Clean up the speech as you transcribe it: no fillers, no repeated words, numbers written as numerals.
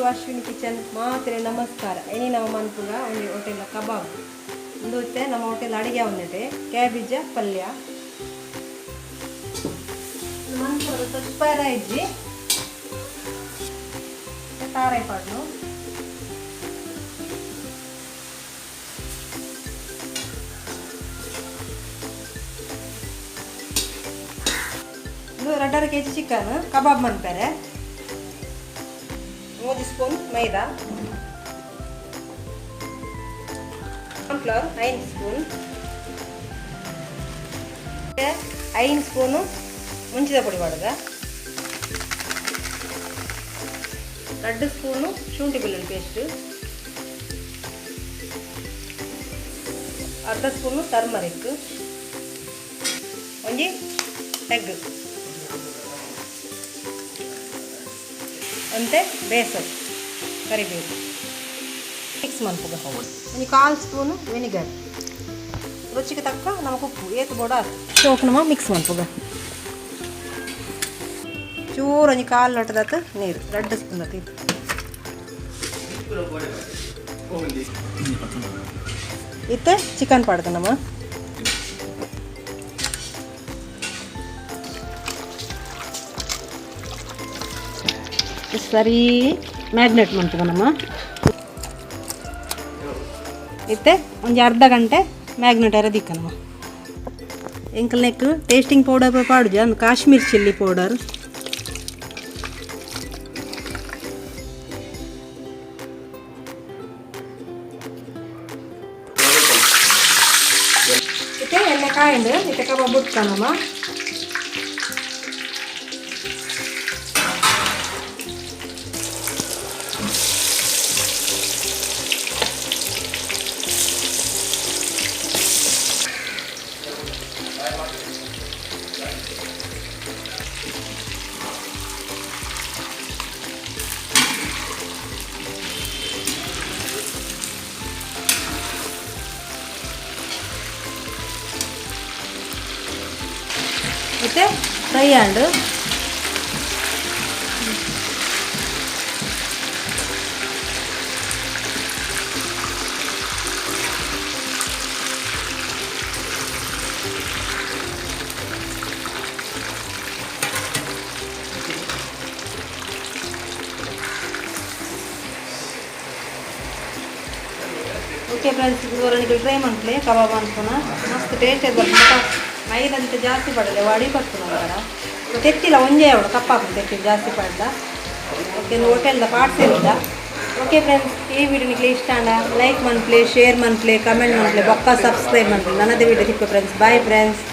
Ashwini kitchen. ಮಾತ್ರೆ ನಮಸ್ಕಾರ. ಇನಿ ನಾವು ಮನ್ಪುಗ ಒಂಜಿ ಹೋಟೆಲ್ ಕಬಾಬ್. ಉಂದು ಇತ್ತೆ ನಮ್ಮ ಹೋಟೆಲ್ ಅಡಿಗೆ ಒಂದಿಟ್ಟೆ ಕ್ಯಾಬೇಜ ಪಲ್ಯ ಮನ್ಪುಗ ತೊಚ್ಪಾರ ಇಜ್ಜಿ ತಾರೈ ಪಾಡ್ನು. ಇದು 2.5 ಕೆಜಿ ಚಿಕನ್ ಕಬಾಬ್ ಮನ್ಪೆರೆ. 3 ಸ್ಪೂನ್ ಮೈದಾ, ಕಾರ್ನ್ಫ್ಲವರ್ 5 ಸ್ಪೂನ್, 5 ಸ್ಪೂನು ಮುಂಚಿದ ಪುಡಿ ಮಾಡುದ, 2 ಸ್ಪೂನು ಶುಂಠಿ ಬೆಳ್ಳುಳ್ಳಿ ಪೇಸ್ಟ್, ಅರ್ಧ ಸ್ಪೂನು ಟರ್ಮರಿಕ್, ಒಂಜಿ ಎಗ್, ಅಂತೆ ಬೇಸನ್, ಕರಿಬೇವು. ಮಿಕ್ಸ್ ಮನ್ಪುಗ. ಒಂಜಿ ಕಾಲು ಸ್ಪೂನು ವಿನಿಗರ್, ರುಚಿಗೆ ತಕ್ಕ ನಮಕ್ ಉಪ್ಪು ಏತ್ ಬೋಡ ಚೋಕ್ ನಮ ಮಿಕ್ಸ್ ಮನ್ಪುಗ. ಚೂರು ಒಂಜಿ ಕಾಲು ಲೋಟದಾತ್ ನೀರು, 2 ಸ್ಪೂನ್ ಆತು. ಇತ್ತೆ ಚಿಕನ್ ಪಾಡ್ದ ನಮ್ಮ. ಸರಿ ಮ್ಯಾಗ್ನೆಟ್ ಮನ್ಪುಗ ನಮ್ಮ. ಇತ್ತೆ ಒಂಜಿ ಅರ್ಧ ಗಂಟೆ ಮ್ಯಾಗ್ನೆಟ್ ಅರ ದಿಕ್ಕ ನಮ್ಮ. ಎಂಕಲ್ ನೆಕ್ ಟೇಸ್ಟಿಂಗ್ ಪೌಡರ್ ಪಾಡುಜ, ಒಂದು ಕಾಶ್ಮೀರ್ ಚಿಲ್ಲಿ ಪೌಡರ್. ಇತ್ತೆ ಎಣ್ಣೆ ಕಾಯಿಂಡು. ಇತ್ತೆ ಕಬಾಬ್ ಬುಟ್ಕ ನಮ್ಮ. ಇತ್ತೆ ಫ್ರೈ and okay friends, ಇದು ಟ್ರೈ ಮನ್ಪುಲೆ. ಕಬಾಬ್ ಅನ್ಪುನ ಮಸ್ತ್ ಟೇಸ್ಟ್ ಬರ್ಪುಂಡು. ಮೈದಂತ ಜಾಸ್ತಿ ಪಡಲೆ ವಡಿ ಪತ್ತುನ ಒಂಥರ ತೆತ್ತಿಲ ಒಂಜೇ ಅವಳು ಕಪ್ಪಾಪುಂಡು. ತೆತ್ತಿ ಜಾಸ್ತಿ ಪಡ್ದ. ಓಕೆ, ಒಂದು ಹೋಟೆಲ್ದ ಪಾರ್ಟ್ಸ್ ಇರುದ. ಓಕೆ ಫ್ರೆಂಡ್ಸ್, ಈ ವಿಡಿಯೋ ನಿಕ್ಲೆ ಇಷ್ಟ ಆಂಡ ಲೈಕ್ ಮನ್ಪ್ಲೆ, ಶೇರ್ ಮನ್ಪ್ಲೆ, ಕಮೆಂಟ್ ಮನ್ಪ್ಲೆ, ಬೊಕ್ಕ ಸಬ್ಸ್ಕ್ರೈಬ್ ಮನ್ಪ್ಲೆ. ನನ್ನದೇ ವಿಡಿಯೋ ತಿಕ್ಕ ಫ್ರೆಂಡ್ಸ್. Bye friends.